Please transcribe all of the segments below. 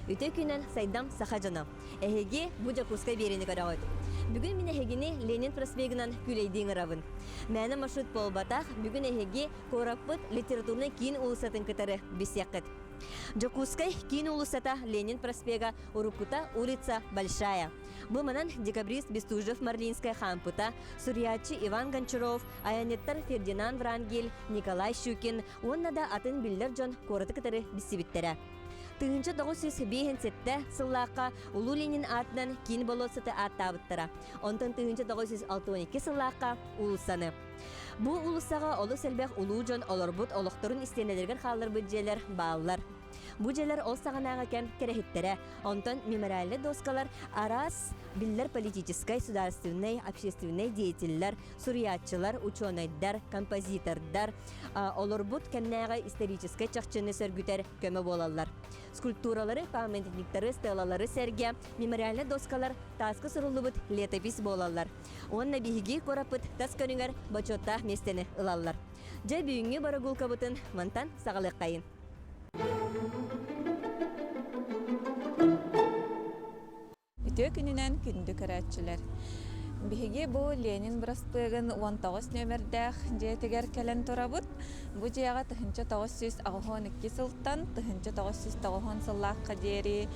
Үтүө күнэн сайдам саха дьоно! Эһиги бу Дьокуускай биэриини көрөҕүт. Бүгүн мин эһигини Ленин проспегынан күүлэйдии ыҥырабын. Мээнэ маршрут буолбатах, бүгүн эһиги куораппыт литературнай киин уулуссатын кытары билсиэххит. Дьокуускай киин уулуссата Ленин проспега уруккута улица Большая. Бу манан декабрист Бестужев-Марлинскай хаампыта, суруйааччы Иван Гончаров, айанньыттар Фердинанд Врангель, Николай Щукин уонна да атын биллэр дьон куораты кытары билсибиттэрэ. 1957 сыллаахха Улуу Ленин аатынан киин болуоссаты ааттаабыттара. Онтон 1962 сыллаахха уулуссаны. Бу уулуссаҕа олус элбэх улуу дьон олорбут олохторун истиэнэлэригэр хаалларбыт дьиэлэр бааллар. Бу дьиэлэр ол саҕанааҕы кэм кэрэһиттэрэ. Онтон мемориальнай доскалар араас биллэр политическай, судаарственнай, общественнай деятеллэр, суруйааччылар, учуонайдар, композитордар олорбут кэмнээҕи историческай чахчыны сөргүтэр көмө буолаллар. Скульптуралары, памятниктары, стелалары сэргэ мемориальнай доскалар тааска суруллубут летопись буолаллар. Уонна биһиги куораппыт тас көрүҥэр бочуоттаах миэстэни ылаллар. Дьэ, бүгүҥҥү борогуулкабытын мантан саҕалыаххайын. Үтүө күнүнэн күндү көрөөччүлэр! Биһиги бу Ленин бырастыагын 19 нүөмэрдээх дьиэтигэр кэлэн турабыт. Бу дьиэҕэ 1982 сылтан 1990 сыллаахха диэри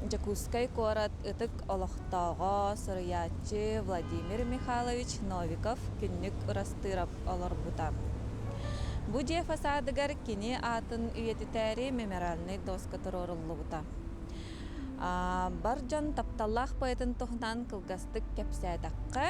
Дьокуускай куорат ытык олохтооҕо, суруйааччы Владимир Михайлович Новиков Күннүк Ырастыырап олорбута. Бу дьиэ фасадыгар кини аатын үйэтитээри мемориальнай доска туруоруллубута. Бар дьон тапталлаах поэтын туһунан кылгастык кэпсээтэххэ,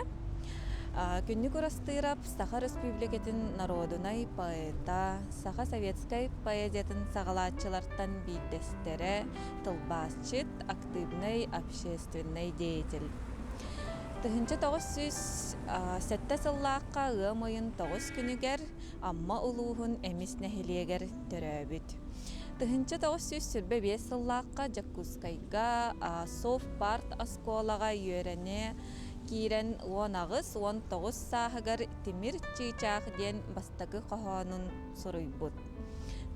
Күннүк Урастыырап Саха Өрөспүүбүлүкэтин норуодунай поэта, саха советскай поэзиятын саҕалааччылартан биирдэстэрэ, тылбаасчыт, актыыбынай общественнай деятель. 1907 сыллаахха ыам ыйын тоҕус күнүгэр Амма улууһун Эмис нэһилиэгэр төрөөбүт. 1925 сыллаахха Дьокуускайга Совпарт оскуолаҕа үөрэнэ киирэн 18-19 сааһыгар «Тимир чыычаах» диэн бастакы хоһоонун суруйбут.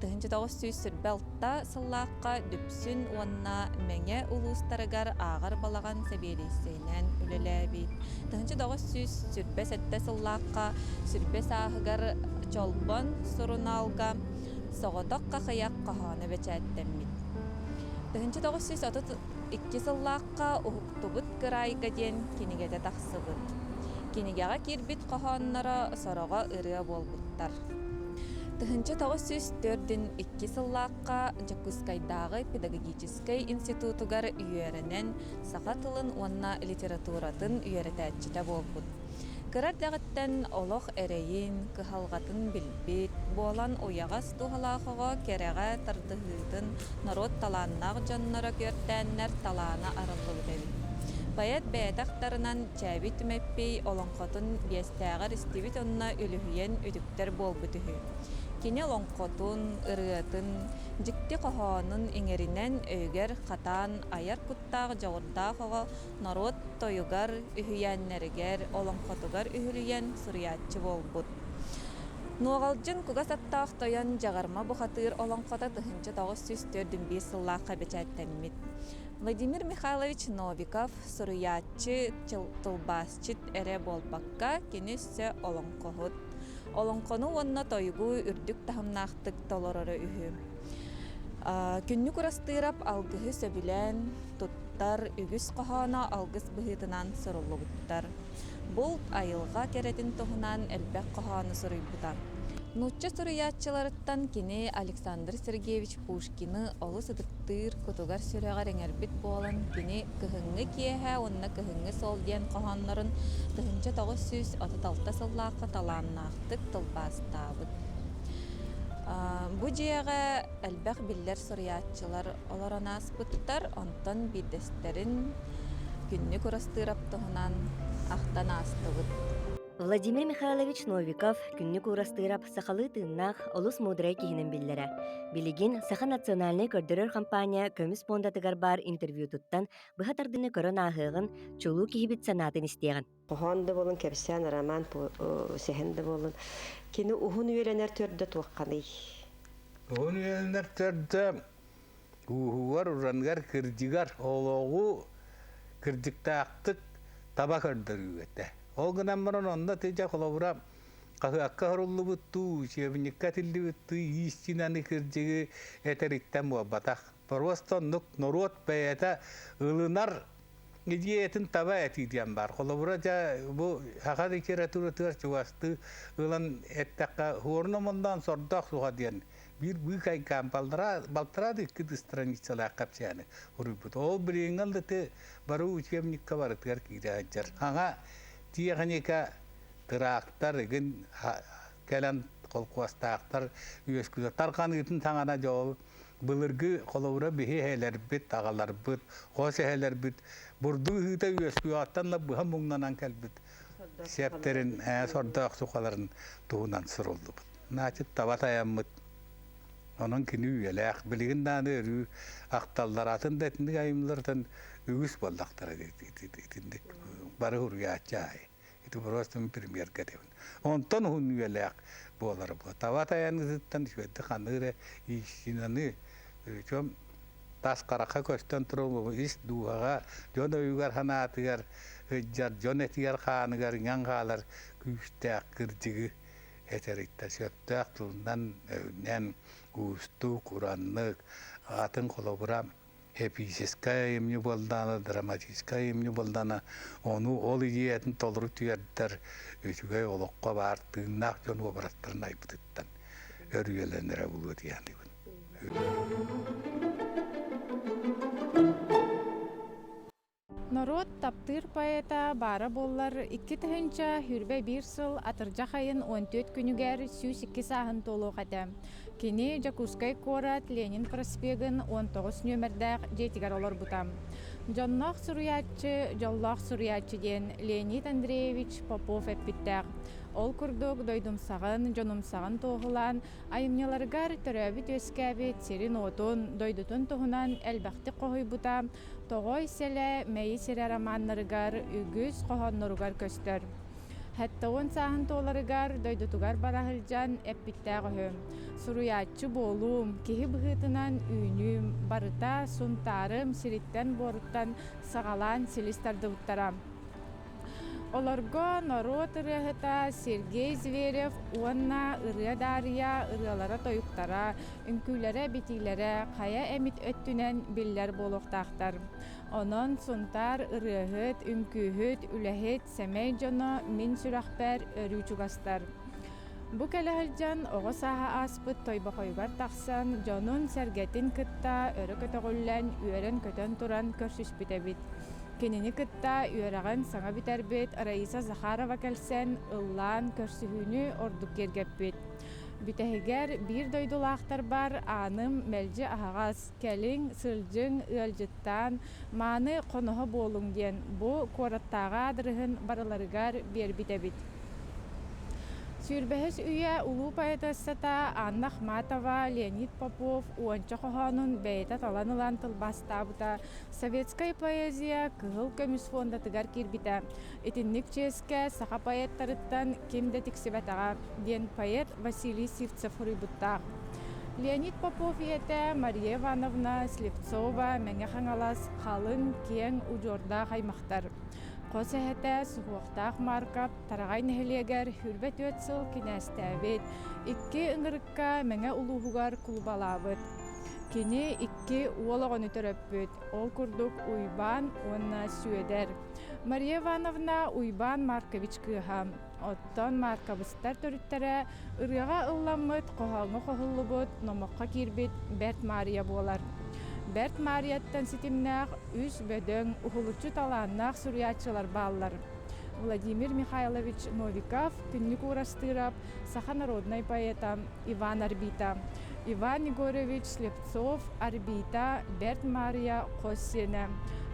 1926 сыллаахха Дүпсүн уонна Мэҥэ улуустарыгар ааҕар балаҕан сэбиэдиссэйинэн үлэлээбит. 1927 сыллаахха сүрбэ сааһыгар Чолбон сурунаалга Соҕотох хахыйах хоһооно бэчээттэммит. 1932 сыллаахха Уһуктубут кыраайга диэн кинигэтэ тахсыбыт. Кинигэҕэ киирбит хоһоонноро сороҕо ырыа буолбуттар. 1942 сыллаахха Дьокуускайдааҕы педагогическай институтугар үөрэнэн саха тылын уонна литературатын үөрэтээччитэ буолбут. Кыра эрдэҕиттэн олох эрэйин, кыһалҕатын билбит буолан уйаҕас дууһалаах оҕо кэрэҕэ тардыһыытын норуот талааннаах дьонноро күөртээннэр талаана арыллыбыт эбит. Поэт бэйэтэ ахтарынан Чээбий Түмэппий олоҥхотун биэстээҕэр истибит уонна үлүһүйэн үтүктэр буолбут үһү. Кини олоҥхотун, ырыатын, дьикти хоһоонун иҥэринэн өйүгэр хатаан айар куттаах дьоҕурдаах оҕо норуот тойугар, үһүйээннэригэр, олоҥхотугар үһүлүйэн суруйааччы буолбут. Нуоҕалдьын кугас аттаах тойон Дьаҕарма бухатыыр олоҥхото 1945 сыллаахха бэчээттэммит. Владимир Михайлович Новиков суруйааччы, тылбаасчыт эрэ буолбакка, кини өссө олоҥхоһут. Олоҥхону уонна тойугу үрдүк таһымнаахтык толороро үһү. Күннүк Урастыырап алгыһы сөбүлээн туттар үгүс хоһооно алгыс быһыытынан суруллубуттар. Булт айылҕа кэрэтин туһунан элбэх хоһоону суруйбута. Нуучча суруйааччыларыттан кини Александр Сергеевич Пушкины олус ытыктыыр, кутугар-сүрэҕэр иҥэрбит буолан, кини «Кыһыҥҥы киэһэ» уонна «Кыһыҥҥы суол» диэн хоһооннорун 1936 сыллаахха талааннаахтык тылбаастаабыт. Бу дьиэҕэ элбэх биллэр суруйааччылар олорон ааспыттар, онтон биирдэстэрин Күннүк Урастыырап туһунан ахтан аастыбыт. Владимир Михайлович Новиков Күннүк Уурастыырап сахалыы тыыннаах, олус муударай киһинэн биллэрэ. Билигин Саха национальнай көрдөрөр хампаанньа көмүс пуондатыгар баар интервьютуттан быһа тардыыны көрөн ааһыаҕын, чулуу киһибит санаатын истиэҕин. Хоһоон да буолун, кэпсээн, роман, сэһэн да буолун. Кини уһун үөрэнэр төрдө туохханый? Уһун үөрэнэр төрдө. Ууһугар, ураныгар, кырдьыгар олоҕу кырдьыктаахтык таба көрдөрүү этэ. Ол гынан баран онно тыдьа холобура хаһыакка суруллубуттуу, учебникка этиллибиттүү истинаны кырдьыгы этэриттэн буолбатах. Просто оннук норуот бэйэтэ ылынар идеятын таба этии диэн баар. Холобура дьэ бу саха литературатыгар чугастыы ылан эттэххэ, хуорун омуннаан сордоох суха диэн биир быыкайкаан балтараа балтараа да икки страницалаах кэпсээни суруйбут. Ол билиҥҥи ыллыты бары учебникка барытыгар киирэ сылдьар. Саҥа тиэхиньикэ тыраахтар игин кэлэн холкуостаахтар үөскүтэ тарҕаныытын саҥана дьэ ол былыргы холобура биһи эһэлэрбит, аҕаларбыт, хос эһэлэрбит бурдук ыһыыта үөскүөҕүттэн да быһа муҥнанан кэлбит сиэптэрин, сордоох сухаларын туһунан суруллубут. Значит, таба тайаммыт. Онон кини үйэлээх. Билигин даҕаны өрүү ахталлар. Атын да итинник айымньылартан үгүс буоллахтара итинник бары суруйааччы аайы. Ити просто премьерга этэбин. Онтон уһун үйэлээх буолар бу. Таба тайаныытыттан үчүгэйдик ханнык эрэ истинаны причем тас харахха көстөн турар ис дууһаҕа дьон өйүгэр санаатыгар сылдьар дьон этигэр хааныгар иҥэн хаалар күүстээх кырдьыгы этэриттэн сөптөөх тылынан өйүнэн уустук ураннык атын холобура эпическэй айымньы буоллаҕына, драматическай айымньы буоллаҕына, ону ол идеятын толору түһэрдэр үчүгэй олоххо баар тыыннаах дьон уобарастарын айбытыттан өр үйэлэнэрэ буолуо дии саныыбын. Норуот таптыыр поэта баара буоллар 2021 сыл атырдьах айын 14 күнүгэр 102 сааһын туолуох этэ. Кини Дьокуускай куорат Ленин проспегын 19 нүөмэрдээх дьиэтигэр олорбута. Дьонноох суруйааччы, дьоллоох суруйааччы диэн Леонид Андреевич Попов эппиттээх. Ол курдук дойдумсаҕын, дьонумсаҕын туоһулаан айымньыларыгар төрөөбүт-үөскээбит сирин-уотун, дойдутун туһунан элбэхтик хоһуйбута, Тоҕой сэлэ Мэйи сирэ романнарыгар үгүс хоһоонноругар көстөр. 70 сааһын туоларыгар дойдутугар бара сылдьан эппиттээх үһү: «Суруйааччы буолуум, киһи быһыытынан үүнүүм, барыта Сунтаарым сириттэн-буоруттан саҕалаан силис тардыбыттара». Олорго норуот ырыаһыта Сергей Зверев уонна Ырыа Даарыйа ырыалара-тойуктара, үҥкүүлэрэ-битиилэрэ хайа эмит өттүнэн биллэр буолуохтаахтар. Онон Сунтаар ырыаһыт, үҥкүүһүт, үлэһит, сэмэй дьоно мин сүрэхпэр өрүү чугастар. Бу кэлэ сылдьан оҕо сааһа ааспыт Тойбохойугар тахсан дьонун-сэргэтин кытта өрө көтөҕүллэн, үөрэн-көтөн туран көрсүспүт эбит. Кинини кытта үөрэҕин саҥа бүтэрбит Раиса Захарова кэлсэн, ыллаан көрсүһүүнү ордук киэргэппит. Бүтэһигэр биир дойдулаахтарбар ааным мэлдьи аһаҕас, кэлиҥ, сылдьыҥ, ыалдьыттаан, мааны хоноһо буолуҥ диэн бу куораттааҕы аадырыһын барыларыгар биэрбит эбит. Сүүрбэһис үйэ улуу поэтессата Анна Ахматова Леонид Попов уонча хоһоонун бэйэтэ талан ылан тылбаастаабыта Советская поэзия Кыһыл көмүс фондатыгар киирбитэ. Итинник чиэскэ саха поэттарыттан ким да тиксибэтэҕэ, диэн поэт Василий Сивцев суруйбуттаах. Леонид Попов ийэтэ Мария Ивановна Слепцова Мэҥэ Хаҥалас халыҥ, киэҥ удьуордаах аймахтар. Хос эһэтэ Суһуохтаах Маркап Тараҕай нэһилиэгэр 24 сыл кинээстээбит, икки ыҥырыкка Мэҥэ улууһугар кулубалаабыт. Кини икки уол оҕону төрөппүт, ол курдук Уйбаан уонна Сүөдэр. Мария Ивановна Уйбаан Маркович кыыһа, оттон Марковыстар төрүттэрэ ырыаҕа ылламмыт, хоһооҥҥо хоһуллубут, номоххо киирбит Бэрт Маарыйа буолар. Бэрт Маарыйаттан ситимнээх үс бөдөҥ, уһулуччу талааннаах суруйааччылар бааллар. Владимир Михайлович Новиков, Күннүк Уурастыырап, саха народнай поэта Иван Арбита, Иван Егорович Слепцов, Арбита, Бэрт Маарыйа хос сиэнэ,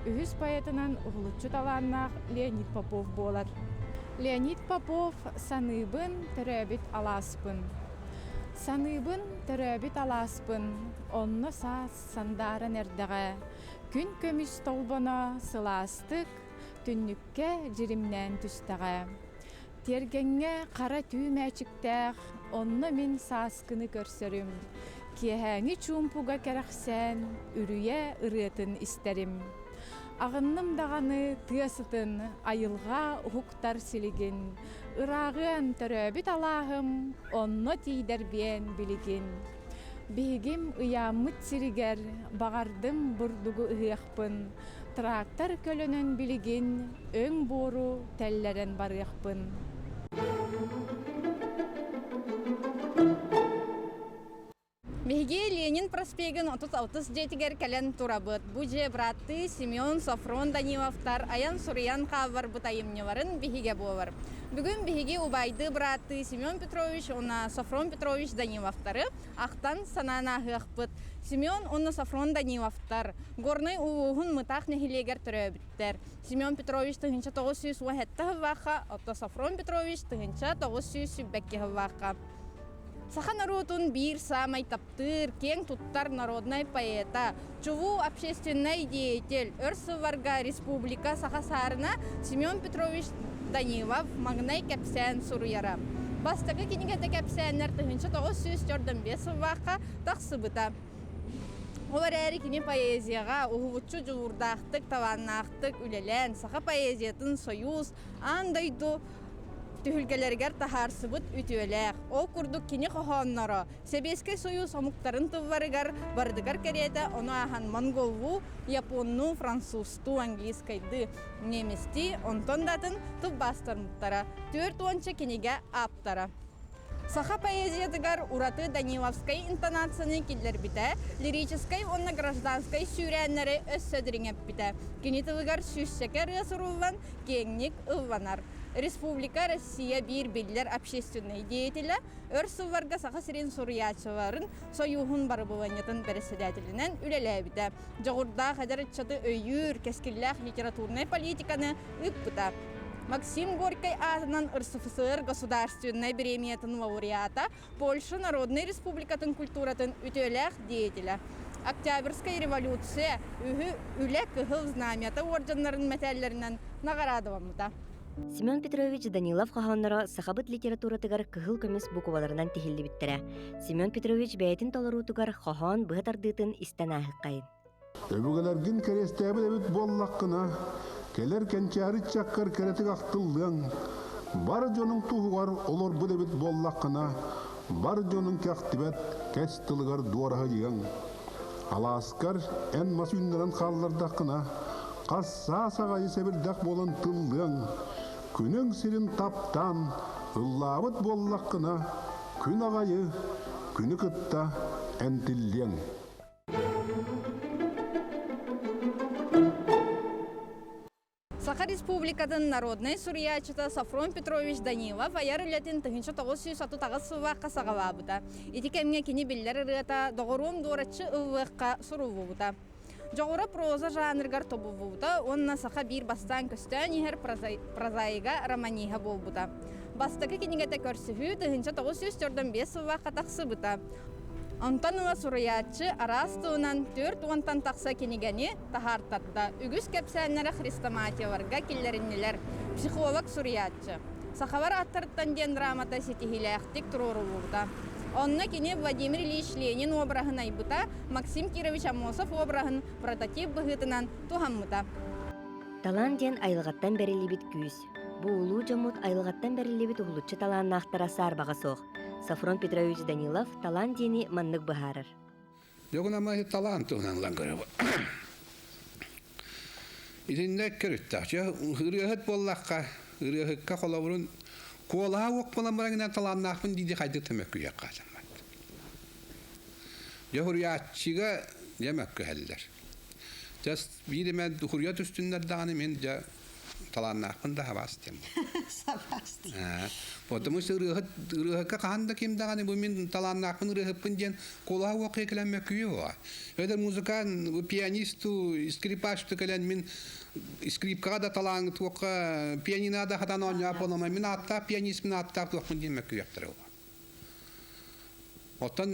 үһүс поэтынан уһулуччу талааннаах Леонид Попов буолар. Леонид Попов «Саныыбын, төрөөбүт алааспын». Саныыбын, төрөөбүт алааспын, онно саас сандааран эрдэҕэ, күн көмүс толбоно сылаастык түннүккэ дьиримнээн түстэҕэ. Тиэргэҥҥэ хара түү мээчиктээх, онно мин сааскыны көрсөрүм. Киэһээҥи чуумпуга кэрэхсээн, үрүйэ ырыатын истэрим. Аҕынным даҕаны тыа сытын, айылҕа уһуктар силигин, ырааҕыан төрөөбүт алааһым, онно тиийдэрбиэн билигин. Биһигим ыйааммыт сиригэр баҕардым бурдугу ыһыахпын, трактор көлөнөн билигин өҥ буору тэллэрэн барыахпын. Биһиги Ленин проспегын 36 дьиэтигэр кэлэн турабыт. Бу дьиэ бырааттыы Семен, Софрон Даниловтар айан-суруйан хаалларбыт айымньыларын биһигэ буолар. Бүгүн биһиги убайдыы бырааттыы Семен Петрович уонна Софрон Петрович Даниловтары ахтан санаан ааһыахпыт. Семен уонна Софрон Даниловтар Горнай улууһун Мытаах нэһилиэгэр төрөөбүттэр. Семен Петрович 1917 сыллаахха, оттон Софрон Петрович 1922 сыллаахха. Саха норуотун биир саамай таптыыр, киэҥ туттар народнай поэта, чулуу общественнай деятель, өр сылларга республика Саха саарына Семен Петрович Данилов маҥнай кэпсээн суруйара. Бастакы кинигэтэ кэпсээннэр 1945 сыллаахха тахсыбыта. Ол эрээри кини поэзияҕа уһулуччу дьулуурдаахтык, талааннаахтык үлэлээн, саха поэзиятын Союз, аан дойду түһүлгэлэригэр таһаарсыбыт үтүөлээх. Ол курдук кини хоһоонноро Сэбиэскэй Союз омуктарын тылларыгар барытыгар кэриэтэ ону ааһан монголлуу, японнуу, французтуу, английскайдыы, немецтии, онтон да атын тылбаастармыттара. 40 кинигэ ааптара. Саха поэзиятыгар ураты Даниловскай интонацияны киллэрбитэ, лирическэй уонна гражданскай сүүрээннэри өссө дириҥэппитэ. Кини тылыгар сүүсчэкэ ырыа суруллан, киэҥник ылланар. Республика Россия биир биллэр общественнай деятелэ, өр сылларга Саха сирин суруйааччыларын Сойууһун барыбылыанньатын бэрэссэдээтэлинэн үлэлээбитэ. Дьоҕурдаах эдэр ыччаты өйүүр, кэскиллээх литературнай политиканы ыыппыта. Максим Горькай аатынан РСФСР государственнай бириэмийэтин лауреата, Польша Народнай Республикатын культуратын үтүөлээх деятелэ. Октябрьская революция үһү Үлэ Кыһыл Знамята уордьаннарын мэтээллэринэн наҕараадаламмыта. Семен Петрович Данилов хоһоонноро сахабыт литературатыгар кыһыл көмүс букваларынан тиһиллибиттэрэ. Семен Петрович бэйэтин толоруутугар хоһоон быһа тардыытын истэн ааһыаххайын. Өбүгэлэргин кэриэстээбит эбит буоллаххына, кэлэр кэнчээри ыччаккар кэрэтик ахтыллыаҥ. Бар дьонуҥ туһугар олорбут эбит буоллаххына, бар дьонуҥ кэхтибэт кэс тылыгар дуораһыйыаҥ. Алааскар эн мас үүннэрэн хааллардаххына, хас саас аҕайы сэбирдэх буолан тыллыаҥ. Күнүҥ сирин таптаан, ыллаабыт буоллаххына, күн аҕайы күнү кытта энтиллиэҥ. Саха Республикатын народнай суруйааччыта Софрон Петрович Данилов айар үлэтин 1938 сыллаахха саҕалаабыта. Ити кэмҥэ кини биллэр ырыата «Доҕоруом дуораччы ыллыахха» суруллубута. Дьоҕура проза жанрыгар тобуллубута уонна саха биир бастаан көстөөн иһэр прозаига романиһа буолбута. Бастакы кинигэтэ «Көрсүһүү» 1945 сыллаахха тахсыбыта. Онтон ыла суруйааччы араас тылынан 40-тан тахса кинигэни таһаартарда. Үгүс кэпсээннэрэ хрестоматияларга киллэриннилэр. Психолог суруйааччы. Сахалар аттарыттан диэн драмата ситиһиилээхтик туруоруллубута. Онно кини Владимир Ильич Ленин обраһын айбыта, Максим Кирович Аммосов обраһын прототип быһыытынан туһаммыта. Талаан диэн айылҕаттан бэриллибит күүс. Бу улуу дьоммут айылҕаттан бэриллибит уһулуччу талааннаахтара саарбаҕа суох. Софрон Петрович Данилов талаан диэни маннык быһаарар. Дьогунамай талаан туһунан ылан көрөбүт. Итиннэ көрүттээх. Ырыаһыт буоллахха, ырыаһыкка холобурун куолаһа уох буолан баран талааннаахпын дии хайдах да мөккүйэххэ хатаммат. Дьэ хуруйааччыга дьэ мөккүһэллэр. Дьэ биир эмэ хуруйа түстүннэр даҕаны мин дьэ талааннаахпын да хабаас диэн. Сабаас Потому что ырыаһыт ырыаһыкка хаһан да ким даҕаны бу мин талааннаахпын ырыаһыппын диэн куолаһа уоххе кэлэн мөккүйүө буола. Эдэр музыкант, пианисту, скрипачту кэлэн мин скрипкаҕа да талаан туохха пианиноҕа да хатан оонньоох буоламай мин ааттаах пианист мин ааттаах туохпун диэн мөккүйүөхтэрэ буола. Оттон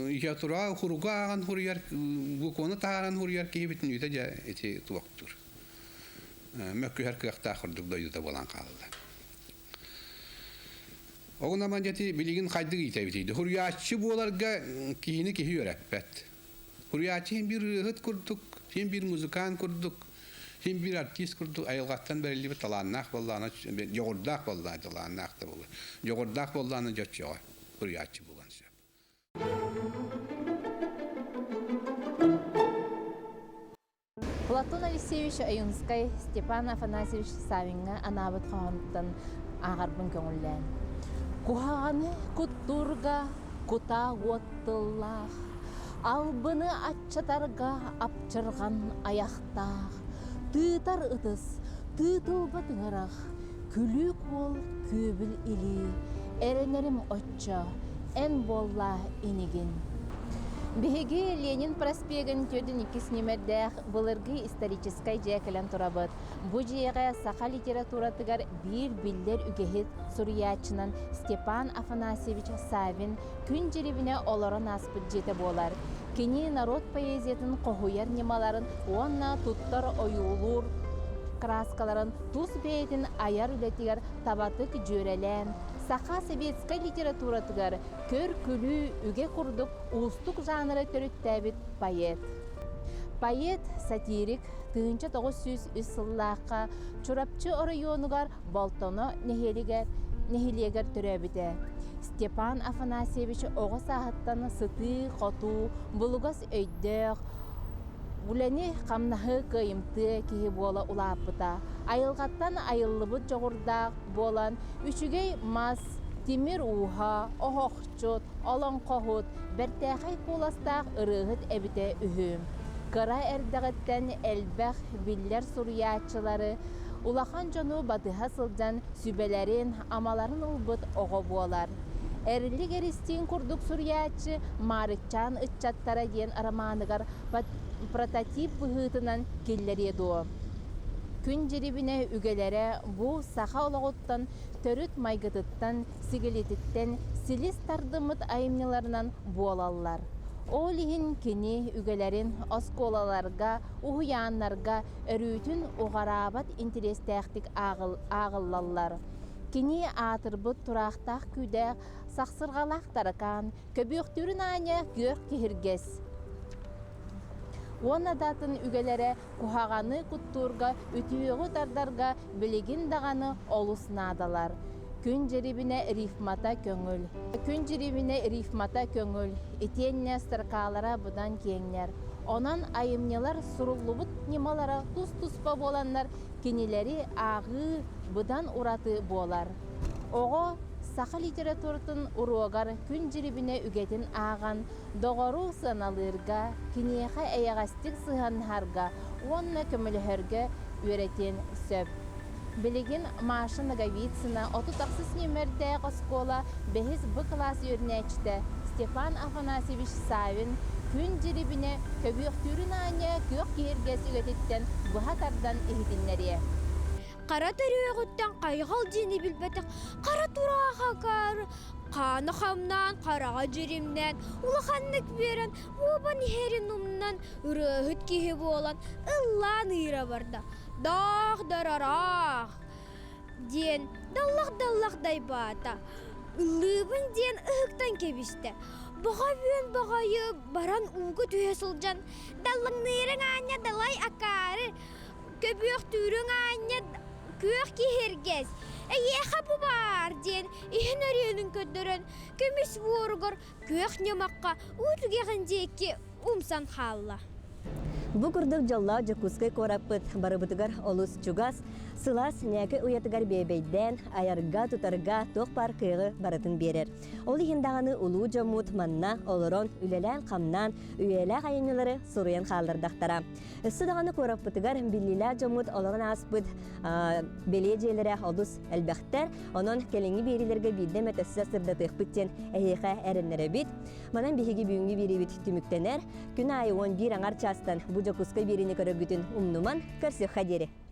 литератураҕа хуруга ааҕан хуруйар, букваны таһааран хуруйар киһи бүтүннүүтэ дьэ ити туохтуур. Мөккүһэр кыахтаах курдук дойдута буолан хаалла. Оҕунаман дьэти билигин хайдык иитэбитий? Хуруйааччы буоларга киһини киһи үөрэппэт. Хуруйааччы хин биир ырыаһыт курдук, хин биир музыкант курдук, хин биир артист курдук айылҕаттан бэриллибит талааннаах буоллаҕына, дьоҕурдаах буоллаҕына талааннаах да буолуо. Дьоҕурдаах буоллаҕына дьоччоҕо хуруйааччы буолан сөп. Платон Алексеевич Ойуунскай Степан Афанасьевич Савиҥҥа анаабыт хоһоонуттан ааҕарбын көҥүллээн. Куһаҕаны куттуурга кутаа уот тыллаах, албыны аччатарга апчырҕан айахтаах, тыытар ытыс, тыытылбат ыҥырах, күлүүк уол күөбүл илии, эрэнэрим оччо, эн буоллаа инигин. Биһиги Ленин проспегын төрдүн иккис нүмердээх былыргы историческай дьиэ кэлэн турабыт. Бу дьиэҕэ саха литературатыгар биир биллэр үгэһит суруйааччынан Степан Афанасьевич Савин күн дьирибинэ олорон ааспыт дьиэтэ буолар. Кини народ поэзиятын хоһуйар ньымаларын уонна туттар ойуулуур кырааскаларын тус бэйэтин айар үлэтигэр табатык дьүөрэлээн, саха советскай литературатыгар көр-күлүү үгэ курдук уустук жанры төрүттээбит поэт. Поэт, сатирик, 1903 сыллаахха Чурапчы оройуонугар Болтоно нэһилиэгэр, нэһилиэгэр төрөөбүтэ. Степан Афанасьевич оҕо сааһыттан сытыы-хотуу, булугас өйдөөх, үлэни-хамнаһы кыайымтыа киһи буола улааппыта. Айылҕаттан айыллыбыт дьоҕурдаах буолан, үчүгэй мас, тимир ууһа, оһохчут, олоҥхоһут, бэртээхэй куоластаах ырыаһыт эбитэ үһү. Кыра эрдэҕиттэн элбэх биллэр суруйааччылары, улахан дьону батыһа сылдьан сүбэлэрин, амаларын ылбыт оҕо буолар. Эрилик Эристиин курдук суруйааччы Маарыччаан ыччаттара диэн романыгар прототип быһыытынан киллэриэ дуо? Күн дьирибинэ үгэлэрэ бу саха олоҕуттан төрүт майгытыттан, сигилититтэн силис тардыммыт айымньыларынан буолаллар. Ол иһин кини үгэлэрин оскуолаларга, уһуйааннарга өрүүтүн уҕараабат интэриэстээхтик ааҕыллаллар. Кини аатырбыт тураахтаах күүдээх, сахсырҕалаах таракаан, көбүөхтүүрүн аанньа күөх киһиргэс уонна да атын үгэлэрэ куһаҕаны куттуурга, үтүөҕү тардарга билигин даҕаны олус наадалар. Күн дьирибинэ рифмата көҥүл. Күн дьирибинэ рифмата көҥүл, итиэннэ строкалара быдан киэҥнэр. Онон айымньылар суруллубут ньымалара тус-туспа буоланнар кинилэри ааҕыы быдан ураты буолар. Оҕо саха литературатын уруогар күн дьирибинэ үгэтин ааҕан, доҕору сыаналыырга, киниэхэ эйэҕэстик сыһыаннаһарга уонна көмөлөһөргө үөрэтиэн сөп. Билигин Маша Ноговицына 36 нүөмэрдээх оскуола бэһис Б кылаас үөрэнээччитэ Степан Афанасьевич Савин күн дьирибинэ көбүөхтүүрүн аанньа күөх киһиргэс үгэтиттэн быһа тардан иһитиннэриэ. Хара төрүөҕүттэн хайҕал дьиэни билбэтэх хара тураах акаары хаана хамнаан, хараҕа дьиримнээн, улаханнык үөрэн, уобан иһэрин умнан, ырыаһыт киһи буолан, ыллаан ыыра барда. Даах дарараах диэн даллах-даллах дайбаата. Ыллыыбын диэн ыһыктан кэбистэ. Баҕа үөн баҕайы баран ууга түһэ сылдьан даллаҥныырыҥ аанньа далай акаары көбүөхтүүрүҥ аанньа күөх киһиргэс эйиэхэ бу баар диэн иһин өрүөнүн көрдөрөн көмүс буоругар күөх ньымахха уу түгэҕин диэки умсан хаалла. Бу курдук дьоллоох Дьокуускай куораппыт барыбытыгар олус чугас, сылаас ньээкэ уйатыгар биэбэйдээн, айарга, тутарга туох баар кыаҕы барытын биэрэр. Ол иһин даҕаны улуу дьоммут манна олорон, үлэлээн-хамнаан, үйэлээх айымньылары суруйан хааллардахтара. Өссө даҕаны куораппытыгар биллиилээх дьоммут олорон ааспыт бэлиэ дьиэлэрэ олус элбэхтэр. Онон кэлиҥҥи биэриилэргэ биирдэ эмэ өссө сырдатыахпыт диэн эһиэхэ эрэннэрэбит. Манан биһиги бүгүҥҥү биэриибит түмүктэнэр. Күн аайы 11 аҥар чаастан бу Дьокуускай биэриини көрөргүтүн умнуман, көрсүөххэ диэри.